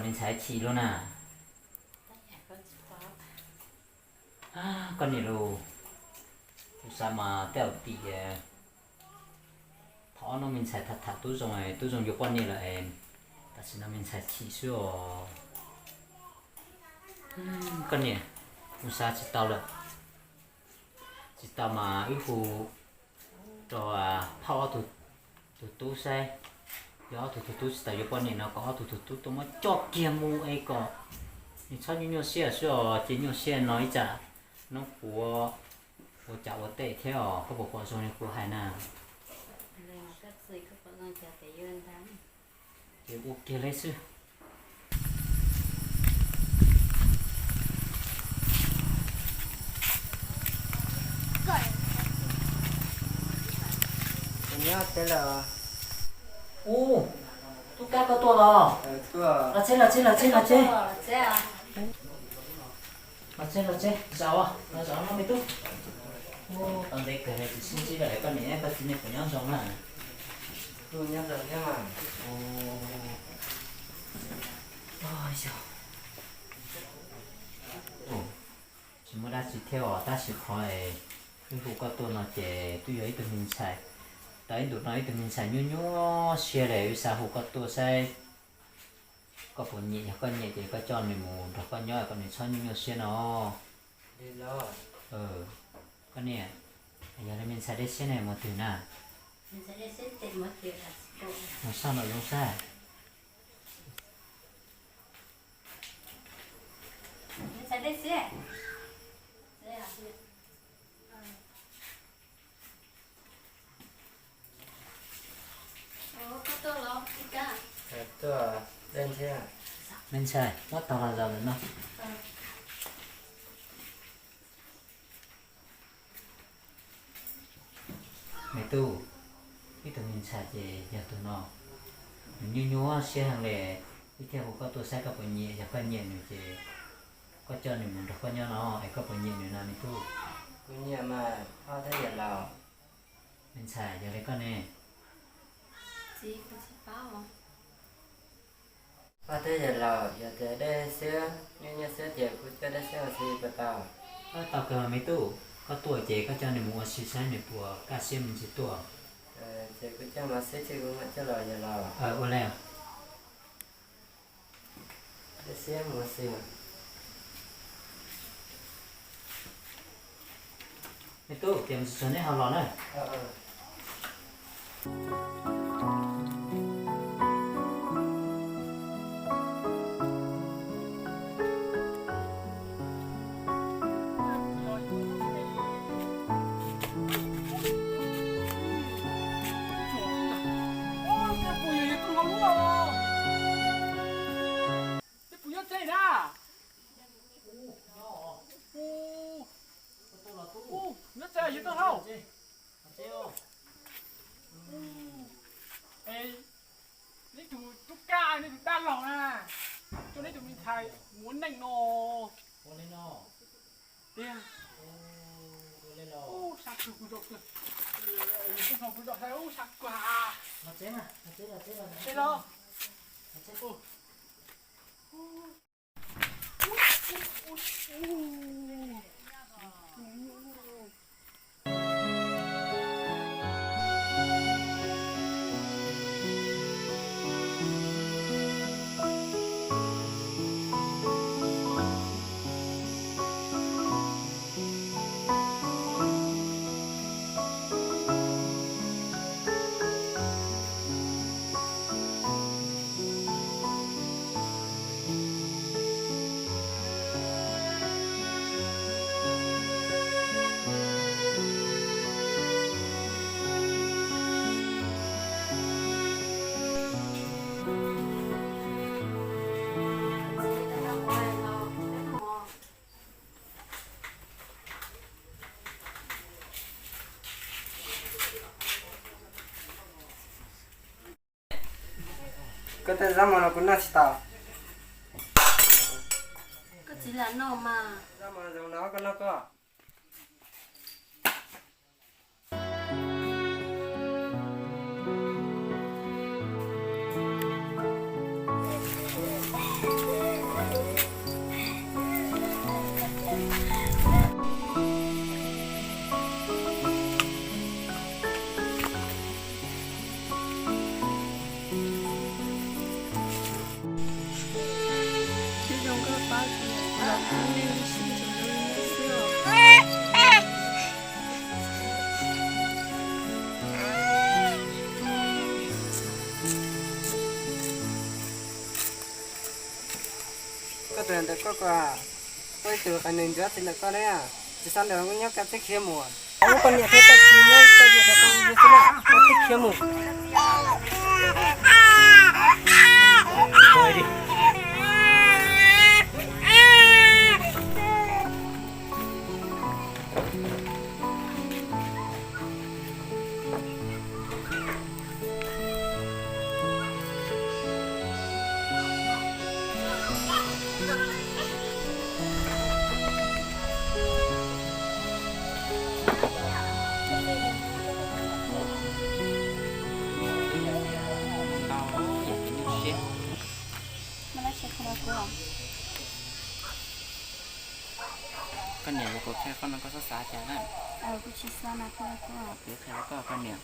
Me ntxhais chim luaj na. Koj niam lauj, kuv xav mas tej zaum tim thaum ob hnub me ntxhais tham tham tub zoo, tub zoo yuav poj niam lawm es tam sim no me ntxhais chim xwb os. Koj niam, kuv xav tsis tau lawm. Tsis tau mas wb hu rau phauj ob tug tub saib, yog ob tug tub tsis tau yuav poj niam no kom ob tug tub tuaj muab coj kiag mus es kom nws txhob nyuaj nyuaj siab xwb os. Ces nyuaj siab no ib tsam hnub puav ua cas ua tej thiab os. Koj puas pom zoo li kuv hais na? Ces ua kiag li xwb. Ub, tub Kab koj tuaj los? Los txeb, los txeb, los txeb, los txeb. Los txeb, los txeb, zaum, los zaum no me tub. Ub, tau ntev kawg li tsis sib ntsib lawm, koj niam koj txiv nej puas nyob zoo na? Tsis muaj dab tsi thiab os, tab sis qhov es wb hu koj tuaj no ces twb yog ib tug me ntxhais, tau ib ntus no ib tug me ntxhais nyuaj nyuaj siab li, wb xav hu koj tuaj saib koj puas nyiam, yog koj nyiam ces koj coj nws mus nrog koj nyob kom nws txhob nyuaj nyuaj siab no. Koj niam, yog li me ntxhais dej siab ne mus twg na? Mus soj nraum zoov saib. Me ntxhais, muab tau los zaum ntawm no. Me tub, ib tug me ntxhais ces yog tus no, nws nyuaj nyuaj siab heev li, wb thiaj hu koj tuaj saib koj puas nyiam, yog koj nyiam nws ces koj coj nws mus nrog koj nyob no es koj puas nyiam nws no me tub? Kuv nyiam mas, pog thiab yawm laus. Me ntxhais, yog li koj ne? Pog thiab yawm laus, yog tias dej siab nyuaj nyuaj siab ces kuv coj dej siab ua si puas tau? Tau kawg me tub, koj tuaj ces koj coj nws mus ua si saib nws puas kaj siab me ntsis tuaj. Ces kuv coj mus ua si ces kuv mam coj los yawm laus. Ua li. Me tub, tias mus txog neb ho los na. Tej puas nyob tsev na? Nyob tsev yog tuaj hauj. Es neb tus tub Kab, neb tus dab laug na, coj neb tus me ntxhais mus ua neej no. Tiag. Ub, sab kawg kuv zos kawg. Kuv zos kuv zos, ub, sab kawg. Los tsev na, los tsev, los tsev, los tsev los. Koj tej zaub mov no kuv noj tsis tau. Koj txiv lam noj mas. Zaub mov zoo no koj noj koj. Ntawm koj ko, koj ib tug qas neeg ntsuav txiv ntawm koj ne, tsis xav ntawd nyob koj tib khiav mus. Koj niam thiab koj txiv nyob koj yuav rau koj yuav xwb na, koj tib khiav mus. Koj niam, kuv qhia koj no koj txhob xav cas na. Kuv qhia koj, koj niam.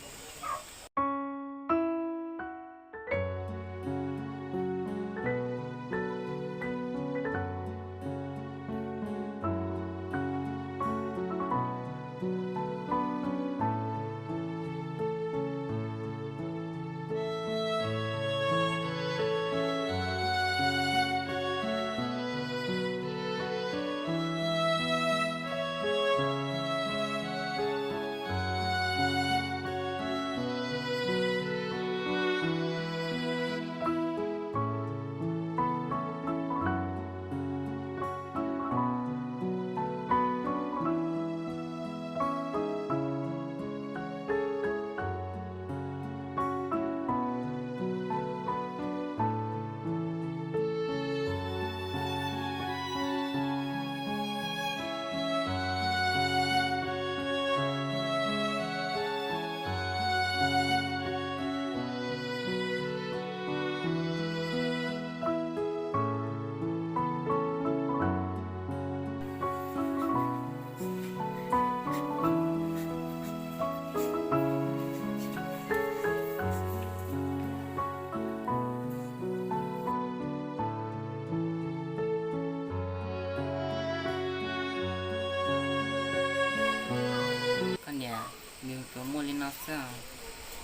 Koj niam, nws tsuas muaj li no xwb.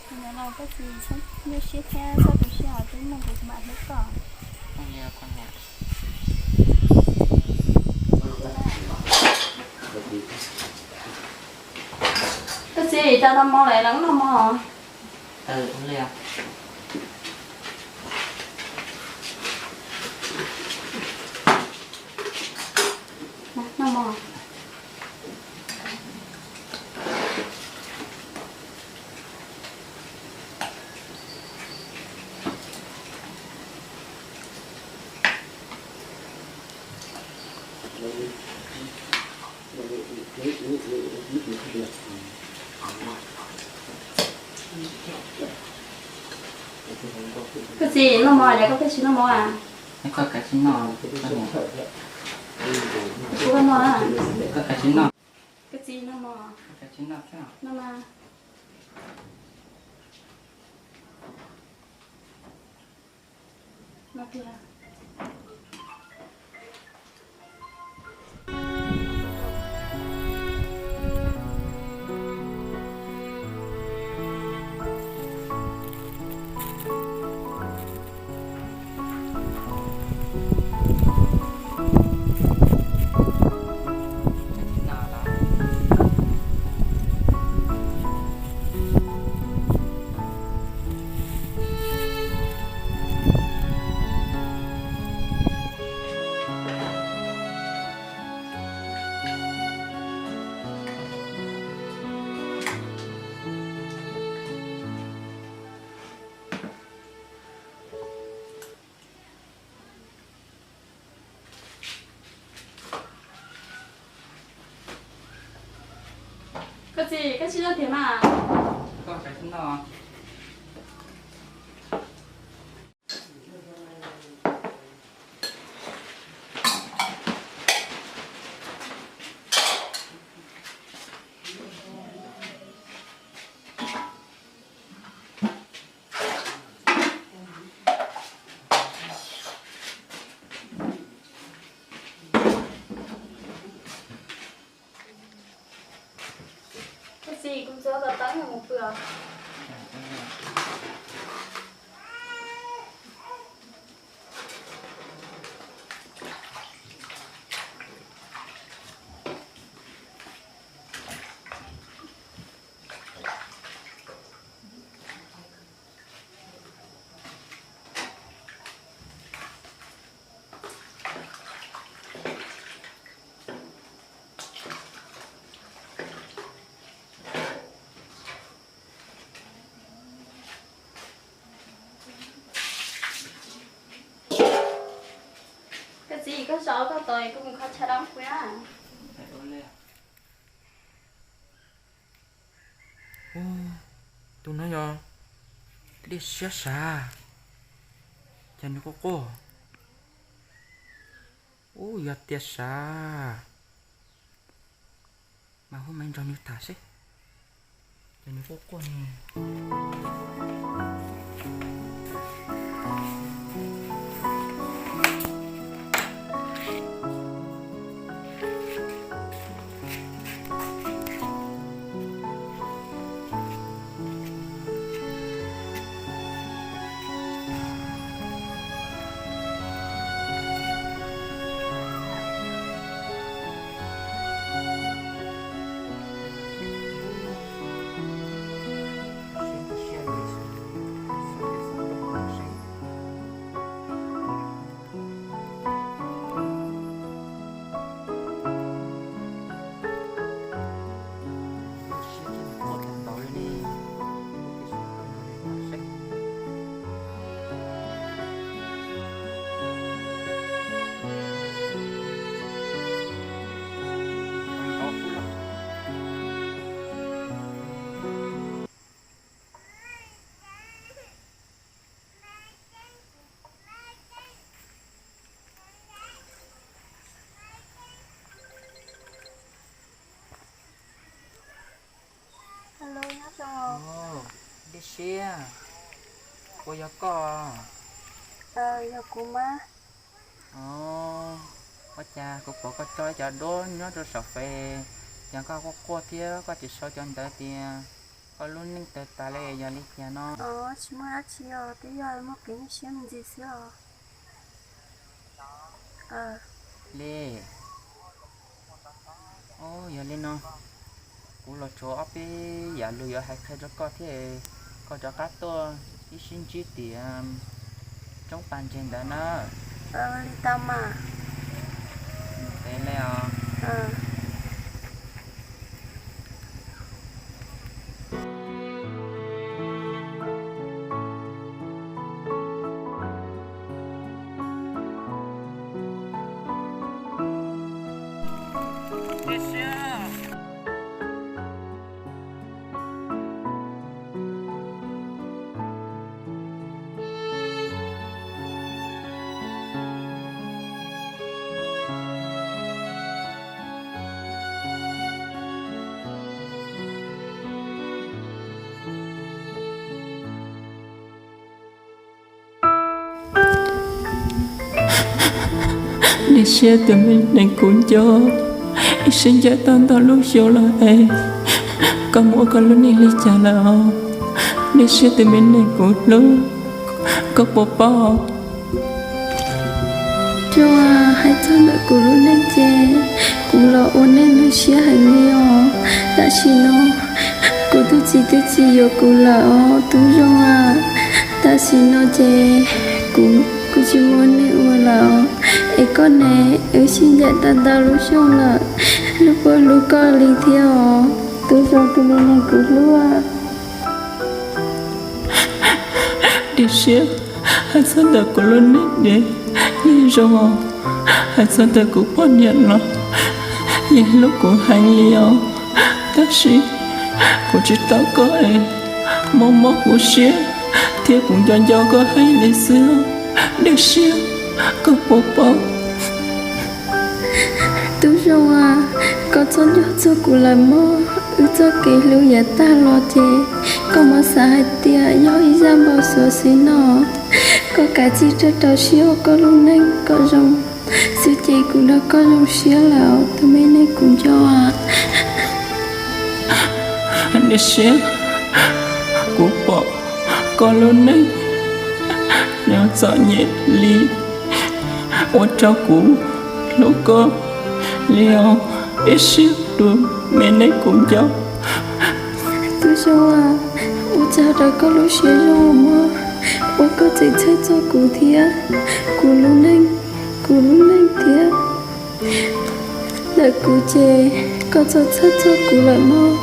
Koj niam los koj tsis txhob nyuaj siab thiab txhob tu siab os, twb muaj kuv mam hlub koj. Ua li koj niam. Koj txiv, cas noj mov lawm, los noj mov. Noj mov. Koj txiv, noj mov los koj pheej tsis noj mov a? Koj kav tsij noj, koj niam. Kuv noj a. Koj kav tsij noj. Koj txiv, noj mov. Koj kav tsij noj, noj mas. Koj txiv, koj tsis noj tiag mas. Koj tsis noj. Koj txiv, kuv ntxuav kom tau mus pw os. Ua koj tos kuv mus kho chaw dab pub na. Tus no yog Dej Siab sav, cas nws quaj quaj. Ub, yog tias sav mas hu Maiv nrog nws tham seb, ces nws quaj quaj ne. Dej Siab, puas yog koj? Yog kuv mas. Ua cas kuv pom koj tso ib cov duab nyob rau saum fes, cas koj quaj quaj thiab koj tsis sau cov ntawv tias koj lub neej tawg tas li, yog li cas no? Tsis muaj dab tsi os, twb yog muaj kev nyuaj siab me ntsis xwb os. Li, yog li no, kuv los tshuav ob peb yam lus yuav hais qhia rau koj thiab, koj rov qab tuaj ib sib ntsib tim roob pas ntses ntawd na. Li tau mas. Li os. Dej Siab tus me neeg kuv nco, ib sib ncaim tau ntau lub xyoo lawm es koj muab koj lub neej li cas lawm os? Dej Siab tus me neeg kuv hlub, koj puas paub? Zoo, hais txog ntawm kuv lub neej ces kuv los ua neej nyuaj siab heev li os. Tam sim no kuv tus txiv twb tsis yuav kuv lawm os tub Zoo a. Tam sim no ces kuv, kuv tsis muaj neej ua lawm os. Es koj ne, wb sib ncaim tau ntau lub xyoo lawm, wb puas hlub koj li thiab os tub Zoo tus me neeg kuv hlub? Dej Siab, hais txog ntawm kuv lub neej ces yeej zoo os. Hais txog ntawm kuv poj niam los yeej hlub kuv heev li os. Tab sis kuv tsis tau koj es mob mob kuv siab thiab kuv nco nco koj heev li xwb. Dej Siab, koj puas paub? Tub Zoo a, koj txhob nco txog kuv lawm mog. Wb txoj kev hlub yav tag los ces koj mam xav hais tias yog ib zaj npau suav xwb no. Koj kav tsij rau rau siab ua koj lub neej kom zoo xwb ces kuv nrog koj zoo siab lawm tus me neeg kuv nco. Dej Siab, kuv pom koj lub neej nws txom nyem li ua rau kuv hlub koj li os, Dej Siab tus me neeg kuv nco. Tub Zoo a, ua tsaug rau koj lub siab zoo mog, uas koj tseem txhawj txog kuv thiab kuv lub neej, kuv lub neej thiab. Ntawm kuv ces koj txhob txhawj txog kuv lawm mog.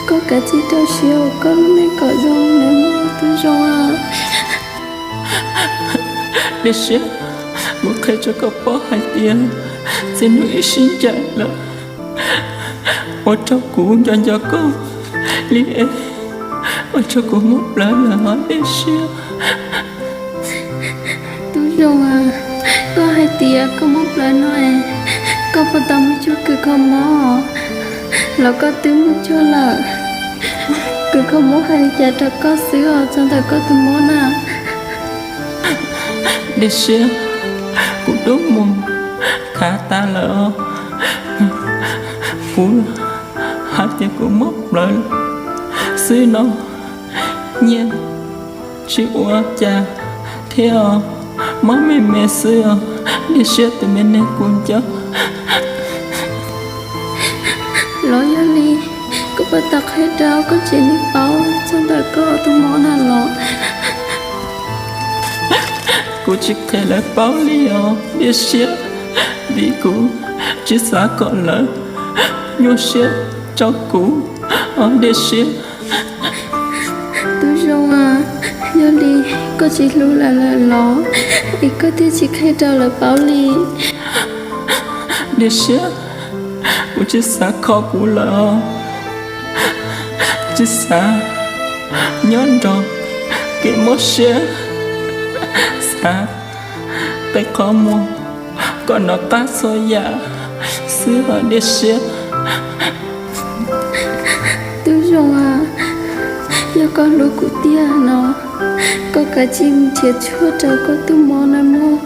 Koj kav tsij rau siab ua koj lub neej kom zoo nawb mog Tub Zoo a. Dej Siab, kuv qhia rau koj paub hais tias Txij hnub wb sib ncaim lawm, ua rau kuv nco nco koj li es, ua rau kuv mob plawv lawm os Dej Siab. Tub Zoo, koj hais tias koj mob plawv no es, koj puas tau mus cuag kws kho mob, los koj twb mus cuag lawm? Kws kho mob hais li cas rau koj xwb os txog ntawm koj tus mob na? Dej Siab, kuv twb mus khav tas lawm os. Kuv hais tias kuv mob plawv xwb no, nyiaj tsis ua cas thiab os, mob me me xwb os Dej Siab tus me neeg kuv nco. Los yog li, koj puas tau qhia rau koj tsev neeg paub txog ntawm koj tus mob na los? Kuv tsis qhia lawv paub li os Dej Siab, vim kuv tsis xav kom lawv nyuaj siab rau kuv os Dej Siab. Tub Zoo, yog li koj tsis hlub lawv lawm los es koj thiaj tsis qhia rau lawv paub li? Dej Siab, kuv tsis xav kho kuv lawm os, tsis xav nyob nrog kev mob siab, xav qe qhov muag kom nov qab txhua yam xwb os Dej Siab. Tub Zoo, yog koj hlub kuv tiag no, koj kav tsij mus nrhiav tshuaj rau koj tus mob na mog,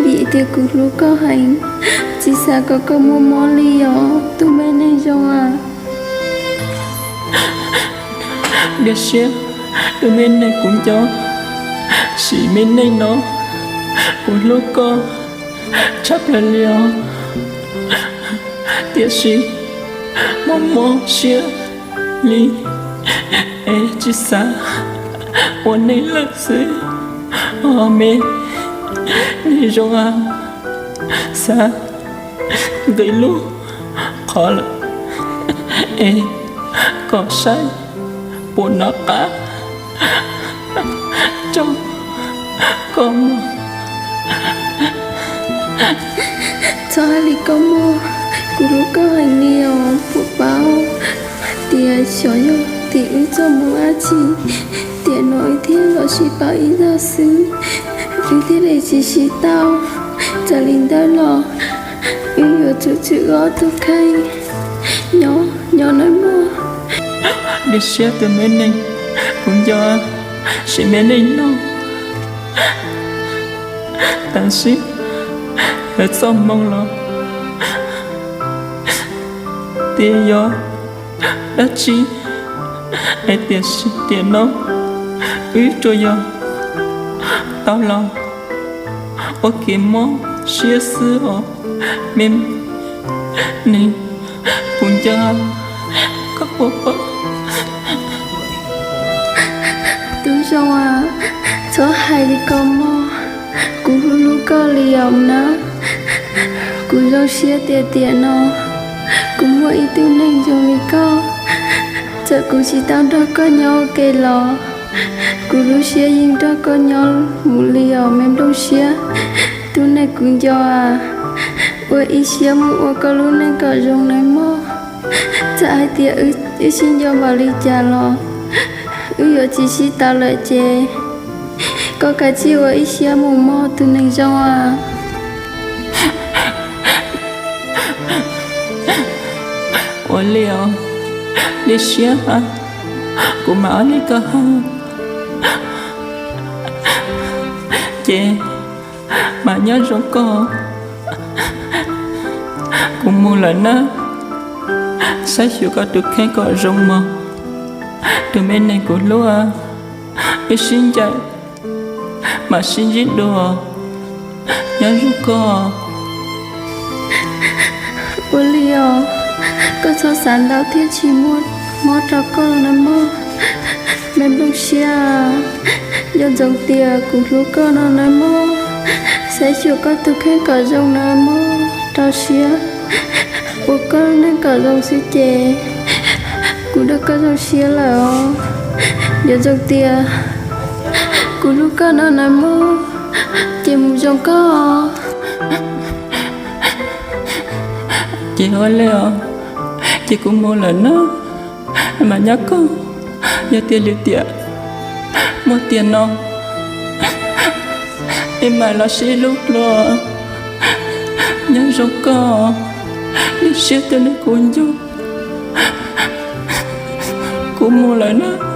vim tias kuv hlub koj heev, tsis xav kom koj muaj mob li os tus me neeg zoo a. Dej Siab, tus me neeg kuv nco, sim me neej no kuv hlub koj tshaj plaws li os, tiam sis mob mob siab li es tsis xav ua neej lawm xwb os me neeg zoo a. Xav nqis lub qhov lawm es kom saib puas nov qab rau koj mog. Txhob hais li koj mog, kuv hlub koj heev li os, puas paub tias xyov yog tim wb txoj hmoo dab tsi, tiam no wb thiaj los sib pab ib zaug xwb, wb thiaj li tsis sib tau. Txawm li ntawd los wb yuav tsum txwm wb ob tug kheej nyob nyob nawb mog. Dej Siab tus me neeg kuv nco, sim me neej no tam sim lawv txoj hmoo los tias yog dab tsi, es tiam sis tiam no wb tsuas yog tau los ua kev mob siab xwb os me neeg kuv nco, koj puas paub? Tub Zoo a, txhob hais li ko mog, kuv hlub hlub koj li os na. Kuv zoo siab tias tiam no kuv muaj ib tug neeg zoo li koj. Txawm kuv tsis tau nrog koj nyob ua ke los kuv lub siab yeej nrog koj nyob mus li os me nplooj siab. Tus neeg kuv nco a, ua ib siab mus ua koj lub neej kom zoo nawb mog. Txawm hais tias wb sib nco npaum li cas los wb yuav tsis sib tau lawm ces koj kav tsij ua ib siab mus mog tus neeg zoo a. Ua li os, Dej Siab, kuv mam ua li koj hais ces mam nyob zoo koj. Kuv mus lawm nawb, saib xyuas koj tus kheej kom zoo mog. Tus me neeg kuv hlub, wb sib ncaim mam sib ntsib dua, nyob zoo koj. Ua li os, koj txhob xav ntau thiab tsis muaj mob rau koj nawb mog me nplooj siab. Nco ntsoov tias kuv hlub koj no nawb mog, saib xyuas koj tus kheej kom zoo nawb mog, rau siab ua koj neej kom zoo xwb ces kuv nrog koj zoo siab lawm os. Nco ntsoov tias kuv hlub koj no nawb mog, ces mus zoo koj os. Ces ua li os, ces kuv mus lawm na, mas nyob koj, yog tias lwm tiam muaj tiam no, es mam los sib hlub dua. Nyob zoo koj, nej siab tuaj nrog kuv nco. Kuv mus lawm na.